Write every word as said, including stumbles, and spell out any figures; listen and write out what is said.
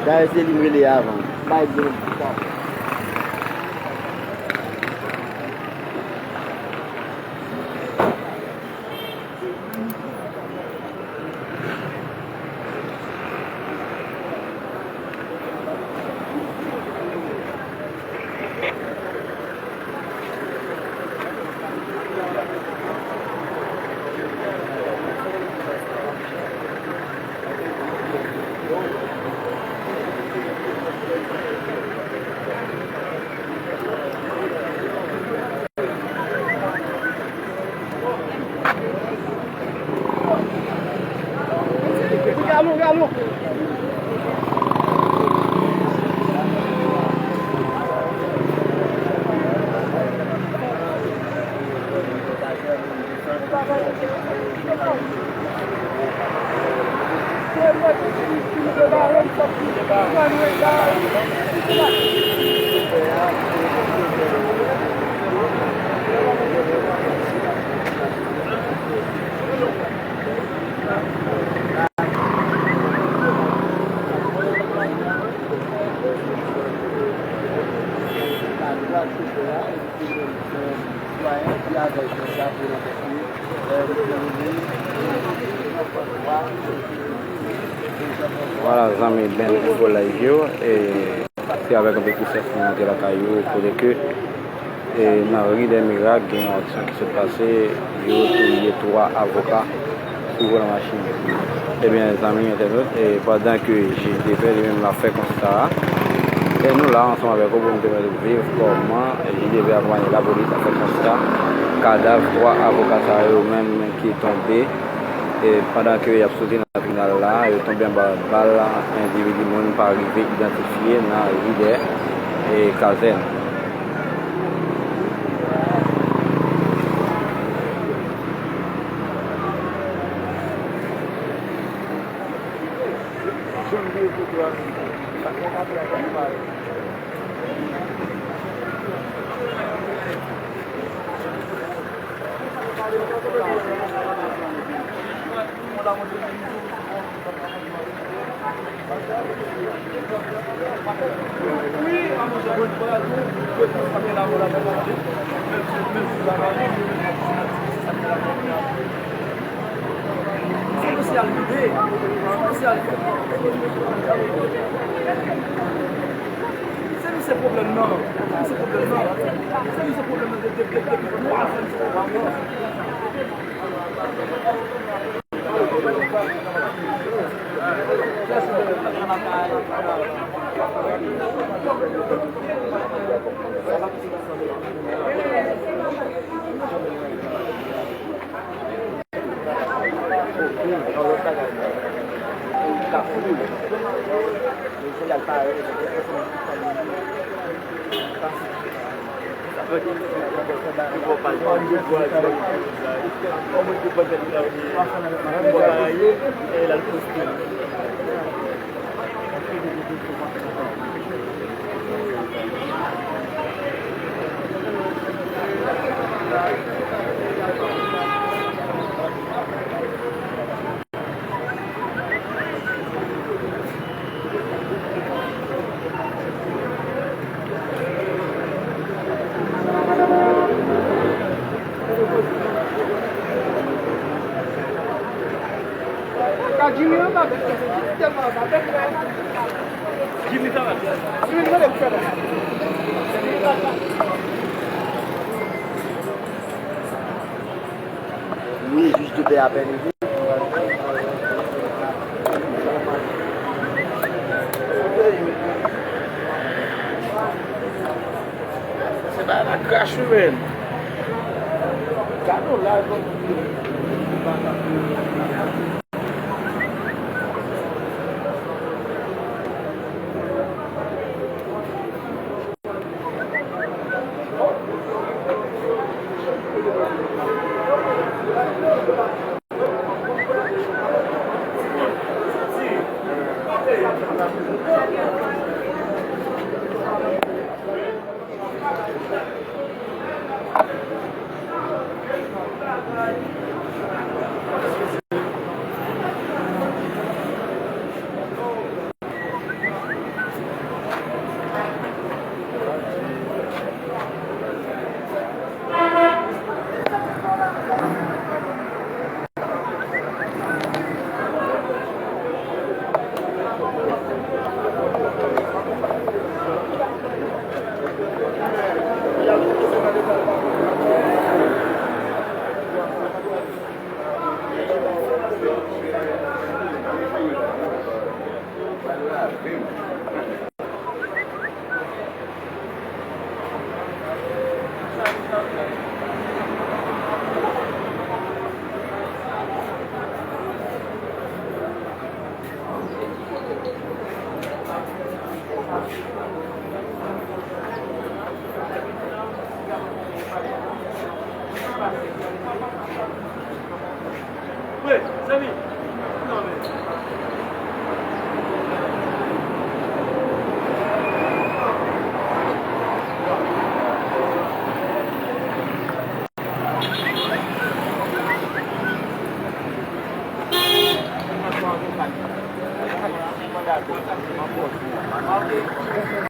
Dayè se li m rele avan. Vwala, zanmi, bèl nouvo live yo. E se avèk anpil tristès nou antre lakay yo, kote ke, e, nan ri dè Mirak, gen yon aksyon ki sot pase, yo touye twa avoka sou volan machin. Ebyen, zanmi entènot, e pandan ke jij de pè li menm l ap fè konsta a, e nou la ansanm avèk ou pou nou te mèt viv kòman jij de pè akonpaye lapolis ap fè konsta kadav twa avoka sa yo menm ki tonbe, e pandan ke y ap sote nan tribinal la, yo tonbe anba bal endividi moun pa rive idantifye nan ri dè, e, Kazèn. Se nou se pwoblèm nan. Se nou se pwoblèm nan. Se nou se pwoblèm nan de, de, de, depi twa zan se pwoblèm nan. Wi, jij de pè a pè rive. Se pa la krache, men. Gade yon laj, non. Gade yon laj. Wi, zanmi.